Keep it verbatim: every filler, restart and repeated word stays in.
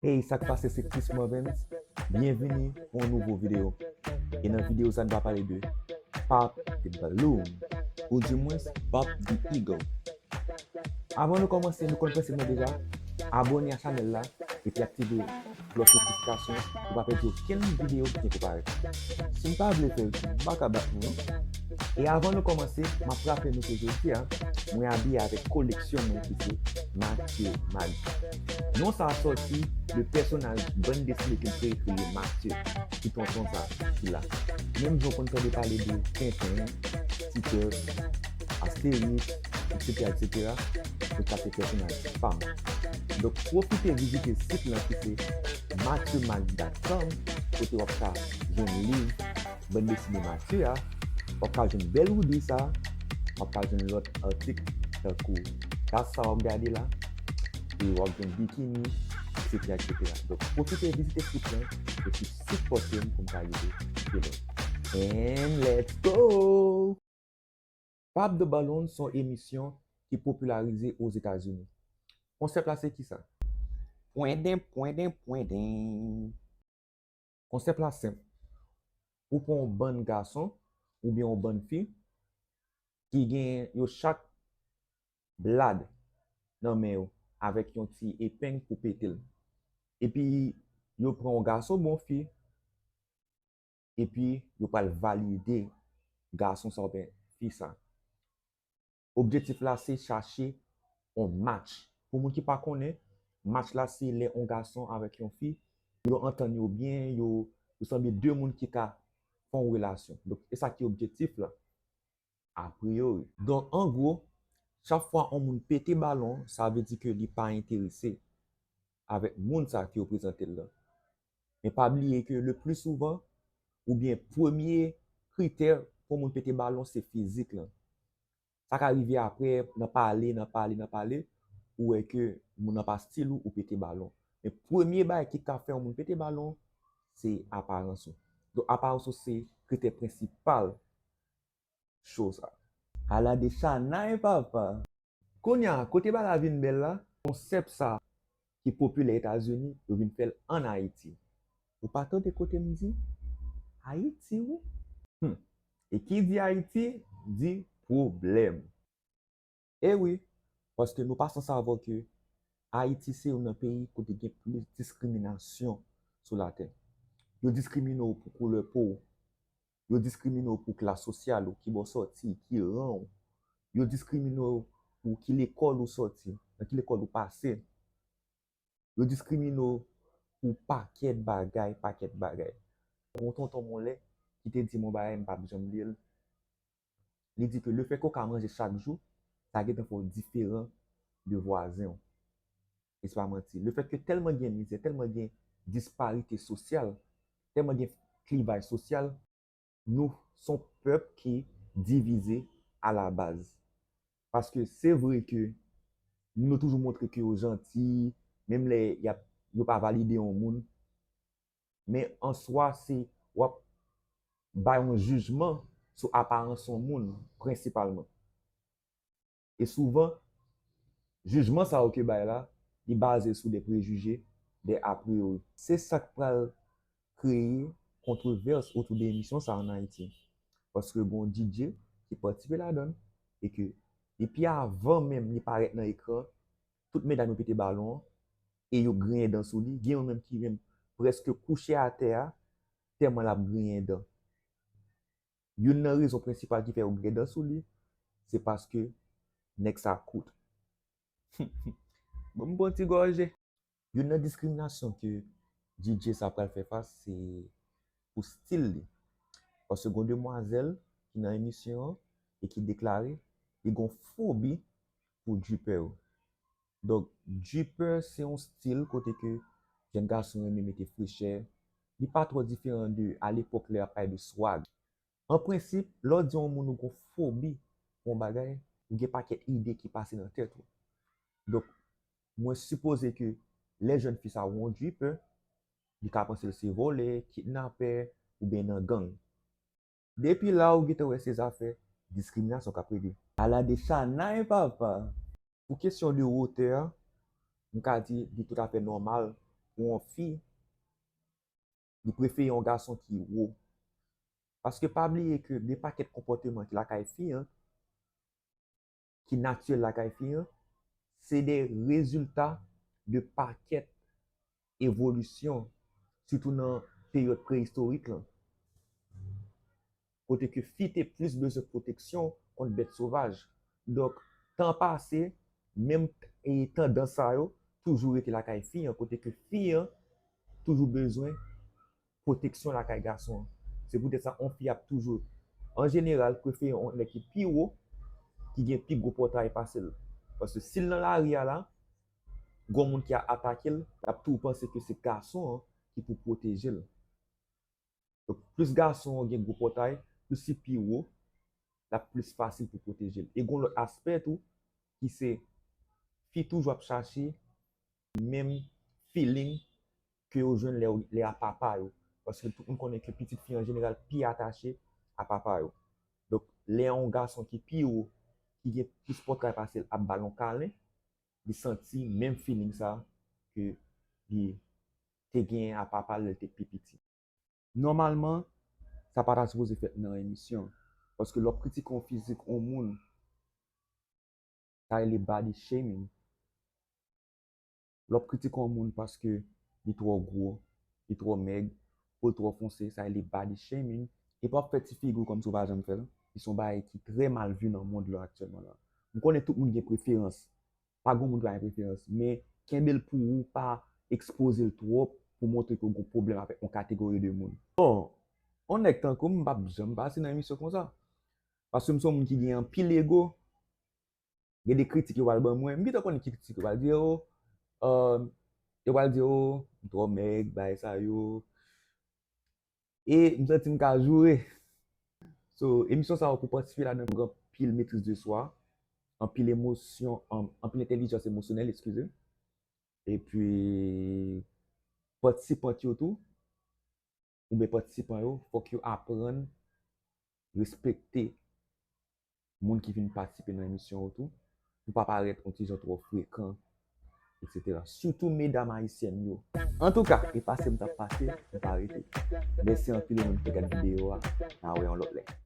Hey, sa k pase, se Chris Marvens. Byenvini pou yon nouvo videyo. E nan videyo sa, n va pale de Pop the Balloon, ou dimwens Pop the Eagle. Avan nou kòmanse, nou konn prensip lan deja. Abòne a chanèl la epi aktive klòch notifikasyon pou pa pèdi okenn videyo ki gen pou parèt. Si n pa vle fè l, m pa ka bat nou non. E avan nou kòmanse, m ap raple nou ke jodi a, mwen abiye avèk koleksyon mwen ki se Mathieu Mag. Non sa a sòti de pèsonaj bann desine ke m kreye ki rele Mathieu, ti tonton sa ki la. Menm jan w konn tande pale de Tenten, Titeuf, Astérix, et cetera, et cetera, tout sa se pèsonaj pa m. Donk, pwofite vizite sit lan ki se mathieu mag dot com, kote w ap ka jwenn liv bann desine Mathieu a, w ap ka jwenn bèl hoodie sa, w ap ka jwenn lòt atik tankou tas sa w ap gade la, e w ap jwenn bikini, et cetera, et cetera. Donk, pwofite vizite sit lan, epi sipòte m pou m ka rive pi lwen. And let's go! Pop the Balloon se yon emisyon ki popilarize Ozetazini. Konsèp la se kisa? Pwenden, pwenden, pwenden. Konsèp la senp. Ou pran yon bann gason oubyen yon bann fi ki gen yo chak blad nan men yo avèk yon ti epeng pou pete l. Epi yo pran yon gason oubyen yon fi, epi yo pral valide gason sa oubyen fi sa. Objektif la se chache yon match. Pou moun ki pa konnen, match la se lè yon gason avèk yon fi, yo antann yo byen, yo, yo sanble de moun ki ka fè yon relasyon. Donk, e sa ki objektif la, a priori. Donk, an gwo, chak fwa yon moun pete balon, sa vle di ke li pa enterese avèk moun sa ki reprezante l lan. Men pa bliye ke le pli souvan, oubyen premye kritè pou moun pete balon, se fizik lan. Sa ka rive apre, nan pale, nan pale, nan pale, ou wè ke moun nan pa stil ou, ou pete balon. Men premye bagay ki ka fè yon moun pete balon, se aparans ou. Donk, aparans ou se kritè prensipal cho sa. Ala de chanay, papa! Kounye a, kote bagay la vin bèl la, konsèp sa ki popilè Etazini, yo vin fè l ann Ayiti. Ou pa tande kote m di? Ayiti, wi. Hmm. E ki di Ayiti, di pwoblèm. E wi, paske nou pa san sava ke Ayiti se youn nan peyi kote gen plis diskriminasyon sou latè. Yo diskrimine w pou koulè po w. Yo diskrimine w pou klas sosyal ou, ki bò w sòti, ki ran w. Yo diskrimine w pou ki lekòl ou sòti, nan ki lekòl ou pase. Yo diskrimine w pou pakèt bagay, pakèt bagay. Gon tonton m yon lè ki te di m yon bagay m p ap janm bliye l. Li di ke lefètke w ka manje chak jou, sa gentan fè w diferan de vwazen w. E se pa manti. Lefètke tèlman gen mizè, tèlman gen disparite sosyal, tèlman gen klivaj sosyal, nou se yon pèp ki divize alabaz. Paske se vre ke moun yo toujou montre ke yo janti, menm lè y ap, yo pa valide yon moun. Men an swa, se w ap bay yon jijman sou aparans yon moun, prensipalman. E souvan, jijman sa yo ke bay la, li baze sou de prejije, de a priori. Se sa k pral kreye kontwovès otou de emisyon sa ann Ayiti. Paske gon D J ki patisipe ladan l, e ke depi avan menm li parèt nan ekran, tout medam yo pete balon an, e yo griyen dan sou li. Gen youn menm ki menm prèske kouche atè a, tèlman l ap griyen dan. Youn nan rezon prensipal ki fè yo griyen dan sou li, se paske nèg sa kout. Ban m pran ti gòje. Youn nan diskriminasyon ke D J sa pral fè fas, se pou stil li. Paske gon demwazèl ki nan emisyon an e ki deklare li gon fobi pou dripper yo. Donk, dripper se yon stil kote ke jèn gason renmen mete frechè. Li pa twò diferan de alepòk lè y ap pale de swag. An prensip, lè w di yon moun ou gon fobi pou yon bagay, ou gen pakèt ide ki pase nan tèt ou. Donk, mwen sipoze ke lè jèn fi sa wè yon dripper, li ka panse l se vòlè, kidnapè, oubyen nan gang. Depi la, ou gentan wè se zafè diskriminasyon k ap regle. Ala de chanay, papa! Pou kesyon de wotè a, m ka di li toutafè nòmal pou yon fi, li prefere yon gason ki wo. Paske pa bliye ke gen pakèt konpòteman ki lakay fi an, ki natirèl lakay fi an, se de rezilta de pakèt evolisyon, sitou nan peryòd preyistorik lan. Kote ke fi te plis bezwen pwoteksyon kont bèt sovaj. Donk, tan pase, menm e tandans sa yo toujou rete lakay fi an, kote ke fi an toujou bezwen pwoteksyon lakay gason an. Se poutèt sa, yon fi ap toujou, an jeneral, prefere yon nèg ki pi wo, ki gen pi gwo pòtay pase l. Paske si l nan lari a la, gon moun ki ap atake l, l ap toujou panse ke se gason an ki pou pwoteje l. Donk, plis gason an gen gwo pòtay, plis li pi wo, l ap plis fasil pou pwoteje l. E gon lòt aspè tou, ki se fi toujou ap chache menm feeling ke yo jwenn lè, lè a papa yo. Paske tout moun konnen ke pitit fi an jeneral pi atache a papa yo. Donk, lè yon gason ki pi wo, ki gen plis pòtay pase l ap ba l yon kalen, li santi menm feeling sa ke li te genyen a papa l lè l te pi piti. Nòmalman, sa pa ta sipoze fèt nan emisyon. Paske lè w ap kritike yon fizik yon moun, sa rele body shaming. Lè w ap kritike yon moun paske li twò gwo, li twò mèg, po l twò fonse, sa rele body shaming. Epi w ap fè ti figi w kòmsi w pa janm fè l. Li se yon bagay ki trè mal vi nan mond lan aktyèlman la. M konnen tout moun gen preferans. Pa gen moun ki pa gen preferans, men kenbe l pou ou, pa ekspoze l twòp pou montre ke w gen pwoblèm avèk yon kategori de moun. Bon, yon nèg tankou m, m p ap janm pase nan emisyon konsa. Paske m se yon moun ki gen anpil ego. Gen de kritik yo pral ban mwen. M gentan konnen ki kritik yo pral di, o, um, yo pral di, o, m twò mèg, bagay sa yo. E m santi m ka joure. So, emisyon sa yo pou patisipe ladan, gen anpil maîtrise de soi, anpil emosyon, an-, anpil entèlijans emosyonèl, eskize. Epi, patisipant yo tou, oubyen patisipan yo, fòk yo aprann respekte moun ki vin patisipe nan emisyon yo tou, pou pa parèt yon ti jan twò frekan, etsetera. Sitou medam ayisyèn yo. Antouka, e pase m t ap pase, m pa rete. Mèsi anpil ou menm ki te gade videyo a, n a wè yon lòt lè.